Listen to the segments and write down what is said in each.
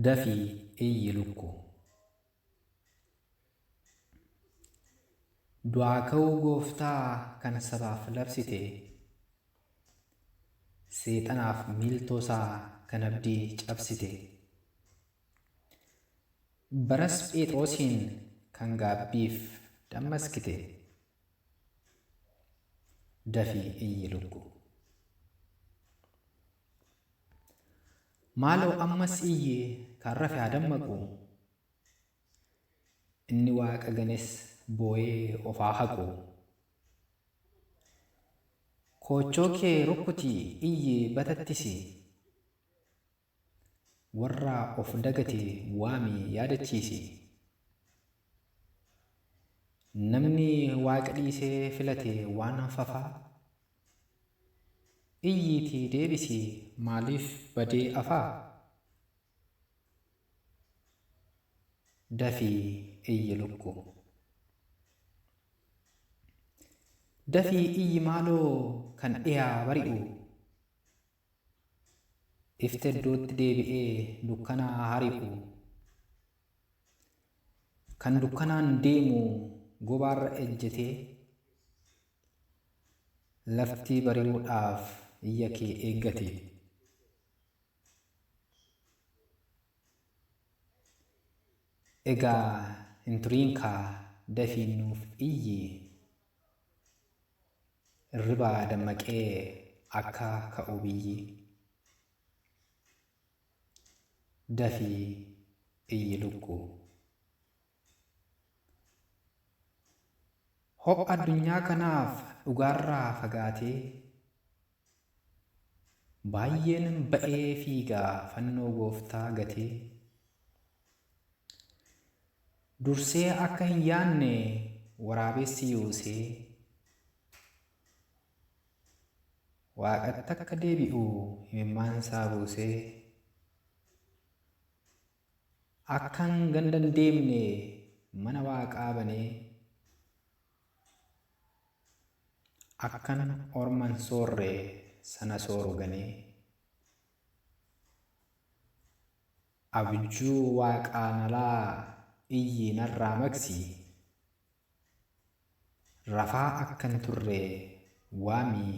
Dafii iyyi lukku. Du'aa ka'uu gooftaa kan sabaaf labsite, seexanaaf miiltoosaa kan abdii cabsite. Baras Phexrosiin kan gaabbiif dammaskite. Dafii iyyi lukku. Maaloo ammas iyyi kan rafe haa dammaqu. Inni waaqa ganes boo'ee of haa haqu. Koochoo kee rukkutii iyyi batattisi. Warra of dagate waamii yaadachiisi. Namni waaqa dhiisee filate waan fafaa. Iyyiitii deebisi maaliif badee afaa? Dafii iyyi lukku. Dafii iyyi maaloo kan dhiyaa bari'u. Ifti iddootti deebi'ee dukkanaa hari'u. Kan dukkanaan deemu gobaarra ejjetee lafti bari'uudhaaf iyya kee eeggate. Egaa hin turiin kaa dafii nuuf iyyi. Irribaa dammaqee akka ka'u biyyi. Dafii iyyi lukku. Ho'a addunyaa kanaaf dhugaarraa fagaatee baay'een ba'ee fiigaa fannoo gooftaa gatee. Dursee akka hin yaanne waraabessi yuusee waaqatti akka deebi'u imimmaansaa buusee akkan ganda hin deemne mana waaqaa banee akkan orman soorre sana sooru ganee abjuu waaqaan alaa iyyi narraa maqsi rafaa akkan turre waamii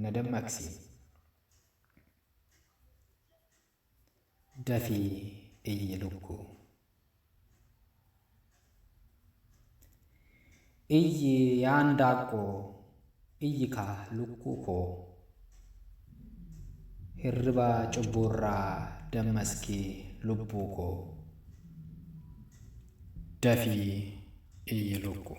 na dammaqsi. Dafii iyyi lukku. Iyyi yaa handaaqqoo iyyi kaa lukkuu koo. Hirriba cubbuurraa dammaski lubbuu koo. Dafii iyyi lukku.